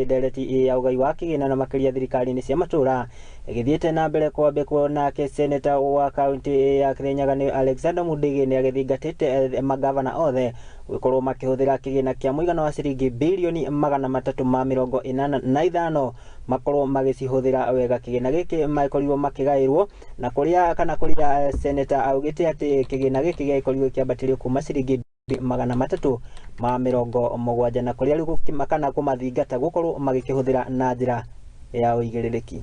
Ndereti ya ũgai wa kĩgĩna na makĩria thirikari-inĩ cia matũra ĩgĩthiĩte na mbere kwambĩkwo. Nake seneta wa kaunti ya Kirinyaga nĩ Alexander Mundigi nĩ agĩthingatĩte magavana othe gũkorwo makĩhũthĩra kĩgĩna kĩa mũigana wa ciringi birioni 385 makorwo magĩcihũthĩra wega. Kĩgĩna gĩkĩ makorirwo makĩgaĩrwo na kũrĩa kana kũrĩa seneta augĩte atĩ kĩgĩna gĩkĩ gĩakorirwo kĩambatĩrio kuma ciringi 370 na kũrĩa rĩu kana kũmathingata gũkorwo magĩkĩhũthĩra na njĩra ya ũigĩrĩrĩki.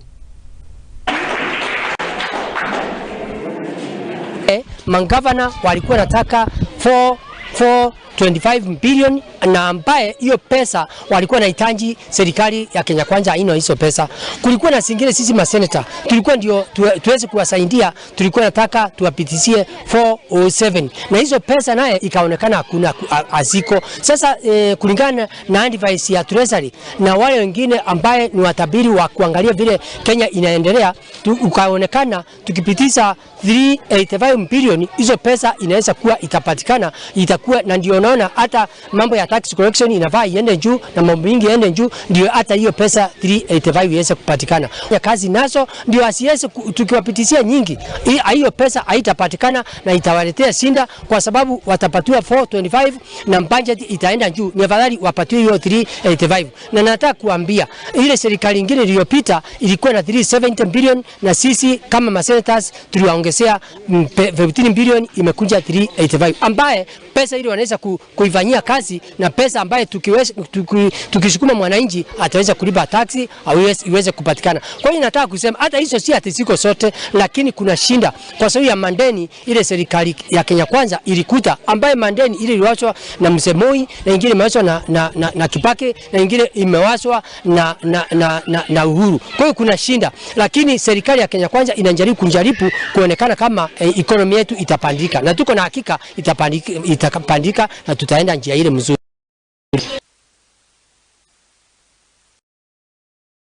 Mangavana walikuwa nataka 425 billion na ambaye hiyo pesa walikuwa nahitaji serikali ya Kenya Kwanza haina hizo pesa. Kulikuwa na zingine sisi maseneta tulikuwa ndio tuweze kuwasaidia, tulikuwa nataka tuwapitisie 407 na hizo pesa naye ikaonekana hakuna aziko. Sasa kulingana na advice ya Treasury na wale wengine ambaye ni watabiri wa kuangalia vile Kenya inaendelea, ukaonekana tukipitisha 385 billion hizo pesa inaweza kuwa itapatikana, itakuwa na ndio naona hata mambo ya tax collection inafaa iende juu na mambo mengi iende juu, ndio hata hiyo pesa 385 iweze kupatikana. Ya kazi nazo ndio asiweze tukiwapitishia nyingi hiyo pesa haitapatikana na itawaletea shinda, kwa sababu watapatiwa 425 na budget itaenda juu. Ni afadhali wapatiwe hiyo 385. Na nataka kuambia ile serikali nyingine iliyopita ilikuwa na 370 billion na sisi kama masenators tuliwaongezea 15 billion, imekuja 385 ambaye pesa ile wanaweza kuifanyia kazi, na pesa ambaye tukisukuma mwananchi ataweza kulipa taxi au iweze kupatikana. Kwa hiyo nataka kusema hata hizo si ati ziko sote, lakini kuna shinda kwa sababu ya mandeni ile serikali ya Kenya Kwanza ilikuta, ambaye mandeni ile iliwachwa na Mzee Moi na ingine imewachwa na Kibaki na ingine imewachwa na Uhuru. Kwa hiyo kuna shinda, lakini serikali ya Kenya Kwanza inajaribu kunjaribu kuonekana kama economy yetu itapandika, na tuko na hakika itapandika na tutaenda njia ile mzuri.